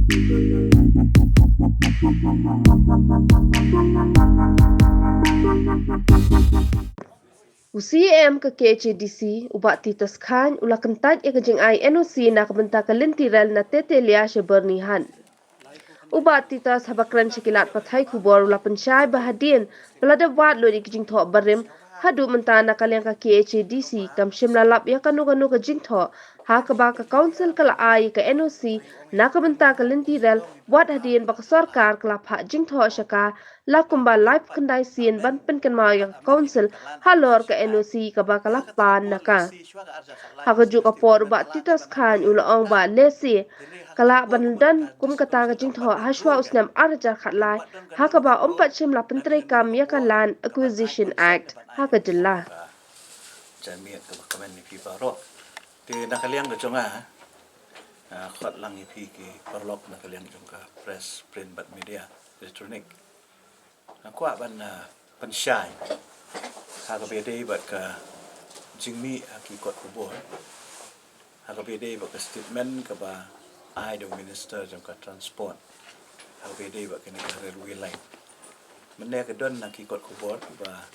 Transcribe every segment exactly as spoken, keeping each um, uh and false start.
U C E M ka K H A D C, u Bah Titus Chyne, u la kyntait ïa ka jingai N O C na ka bynta ka lynti rel na Tetelia sha Byrnihat. U Bah Titus, haba kren sha ki lad pathai khubor, u la pynshai ba hadien ba la dep wad lut ïa ki jingthoh barim, haduh mynta na ka liang ka K H A D C kam shym la lap ïa kano kano ka jingthoh ha kaba ka council ka la ai ïa ka N O C na ka bynta ka lynti rel, wat hadien ba ka sorkar ka la phah jingthoh sha ka la kumba laiphew khyndai sien ban pynkynmaw ïa ka council halor ka N O C kaba ka la pan na ka. Ha kajuh ka por, u Bah Titus Chyne u la ong ba lehse ka lah ban don kum kata ka jingthoh ha shuwa u snem ar hajar khatlai, ha kaba ym pat shym la pyntreikam ïa ka Land Acquisition Act ha ka jylla. Jan miet kaba kmen ïa phi baroh. Te na ka liang ka jong nga, ah, khot lang ïa phi ki paralok na ka liang jong ka press, print bad media electronic. Nga kwah ban, ah, pynshai ha kaba ïadei bad ka jingmih ha ki kot khubor, ha kaba ïadei bad ka statement kaba ai da u minister jong ka transport ha kaba ïadei bad kane ka railway line. Mynne ka don na ki kot khubor ba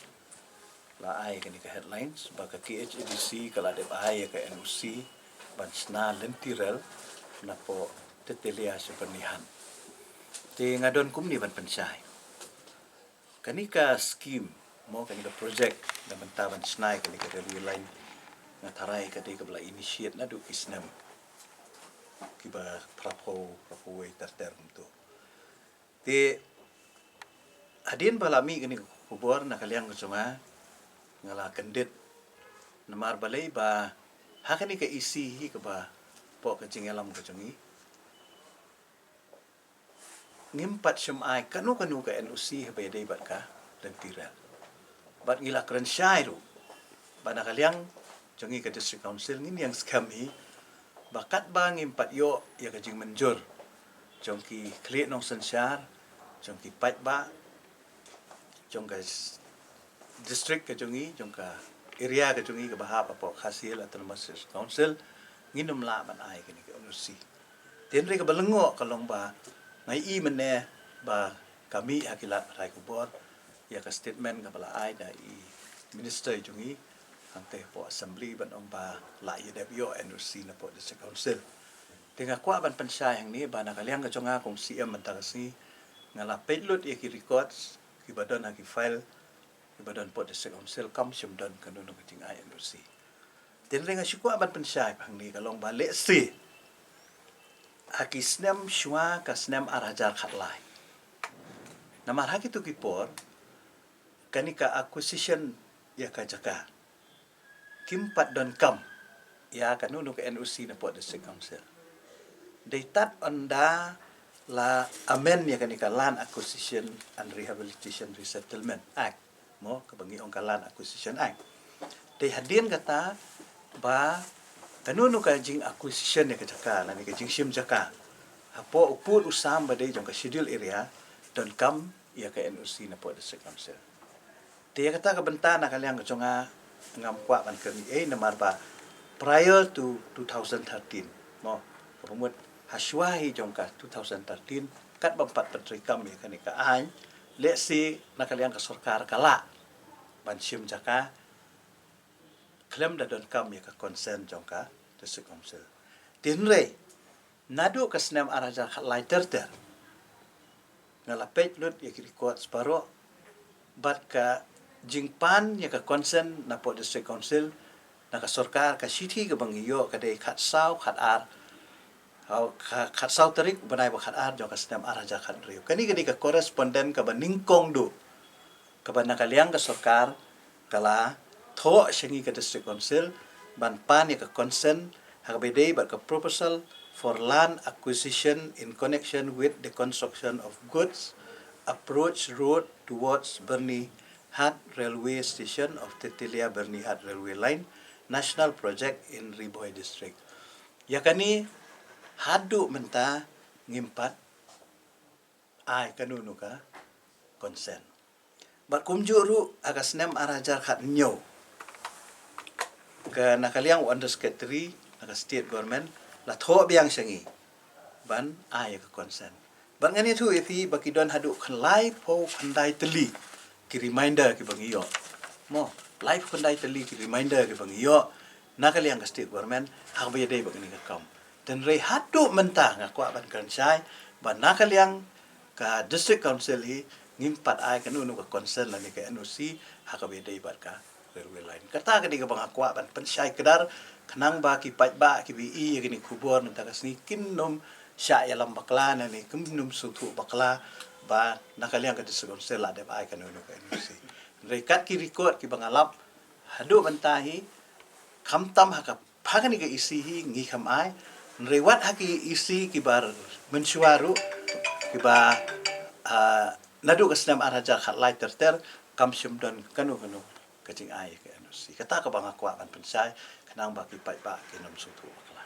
la ai kane ka headlines ba ka K H A D C ka la dep ai ïa ka N O C ban shna lynti rel napoh Tetelia sha Byrnihat. Te nga don kumne ban pynshai. Kane ka scheme, mo, kane ka project na bynta ban shna ïa kane ka railway line, nga tharai ka dei kaba la initiate naduh ki snem kiba phraphew, phraphew wei ter ter kumto. Te hadien ba la mih kane ka khubor na ka liang ka jong nga, nga la kyndit. Namar balei ba ha kane ka E C hi kaba poh ka jingïalam ka jong ngi, ngim pat shym ai kano kano ka N O C haba ïadei bad ka lynti rel. Bad ngi la kren shai ruh ba na ka liang jong ngi ka District Council ngin ïeng skhem hi ba katba ngim pat ïoh ïa ka jingmynjur jong ki khlieh nongsynshar, jong ki paidbah, jong ka s-, district ka jong ngi, jong ka area ka jong ngi kaba hap hapoh Khasi Hills Autonomous District Council, ngin ym lah ban ai kane ka N O C. Te hynrei kaba lyngngoh ka long ba nga ïohi mynne ba ka mih ha ki lad pathai khubor ïa ka statement kaba la ai da i minister jong ngi hangtei hapoh assembly ban ong ba la ïadep ïoh N O C napoh District Council. Te nga kwah ban pynshai hangne ba na ka liang ka jong nga kum C M mynta ka sngi, nga la peit lut ïa ki records kiba don ha ki file kiba don hapoh District Council, kam shym don kano kano ka jingai N O C. Te hynrei nga shu kwah ban pynshai hangne ka long ba lehse ha ki snem shuwa ka snem ar hajar khatlai, namar ha kito ki por kane ka acquisition ïa ka jaka kim pat donkam ïa kano kano ka N O C napoh District Council. Dei tad ynda la amend ïa kane ka Land Acquisition and Rehabilitation Resettlement Act, mo, kaba ngi ong ka Land Acquisition Act. Dei hadien kata ba kano kano ka jing acquisition ïa ka jaka lane ka jingshim jaka hapoh u pud u sam ba dei jong ka schedule area donkam ïa ka N O C napoh District Council. Te ïa kata ka bynta na ka liang ka jong nga ngam kwah ban kren ei namar ba prior to two thousand thirteen, mo, kaba mut ha shuwa hi jong ka two thousand thirteen, katba ym pat pyntreikam ïa kane ka aiñ, lehse na ka liang ka sorkar ka lah ban shim jaka khlem da donkam ïa ka consent jong ka District Council. Te hynrei naduh ka snem ar hajar khatlai ter ter, nga la peit lut ïa ki records baroh bad ka jingpan ïa ka consent napoh District Council na ka sorkar, ka shithi kaba ngi ïoh ka dei khatsaw khatar, ha, kha-, khatsaw tarik u bnai ba khatar jong ka snem ar hajar khathynriew. Kane ka dei ka correspondent kaba nyngkong duh kaba na ka liang ka sorkar ka la thoh sha ngi ka District Council ban pan ïa ka consent ha kaba ïadei bad ka proposal for land acquisition in connection with the construction of goods approach road towards Byrnihat Railway Station of Tetelia Byrnihat Railway Line, National Project in Ri Bhoi District. Ïa kane haduh mynta ngim pat ai kano kano ka consent. Bad kumjuh ruh ha ka snem ar hajar khathynñiew, ka na ka liang u Undersecretary na ka State Government la thoh biang sha ngi ban ai ïa ka consent. Bad ngan ïathuh ïa phi ba ki don haduh khyndai phew khyndai tylli ki reminder kiba ngi ïoh. Mo, lai phew khyndai tylli ki reminder kiba ngi ïoh na ka liang ka state government ha kaba ïadei bad kane ka kam. Hynrei haduh mynta nga kwah ban kren shai ba na ka liang ka district council hi ngim pat ai kano kano ka consent lane ka N O C ha kaba ïadei bad ka railway line. Kata ka dei kaba nga kwah ban pynshai kdar khnang ba ki paidbah kiba ïohi ïa kane ka khubor mynta ka sngi kin ym shah ïalam bakla lane kin ym sngewthuh bakla ba na ka liang ka district council la dep ai kano kano ka N O C. Hynrei kat ki record kiba nga lap haduh mynta hi, khamtam ha ka, ha kane ka E C hi ngi kham ai. Hynrei wat ha ki E C kiba mynshuwa ruh, kiba, ah, naduh ka snem ar hajar khatlai ter ter, kam shym don kano kano ka jingai ka N O C. Kata kaba nga kwah ban pynshai khnang ba ki paidbah kin ym sngewthuh bakla.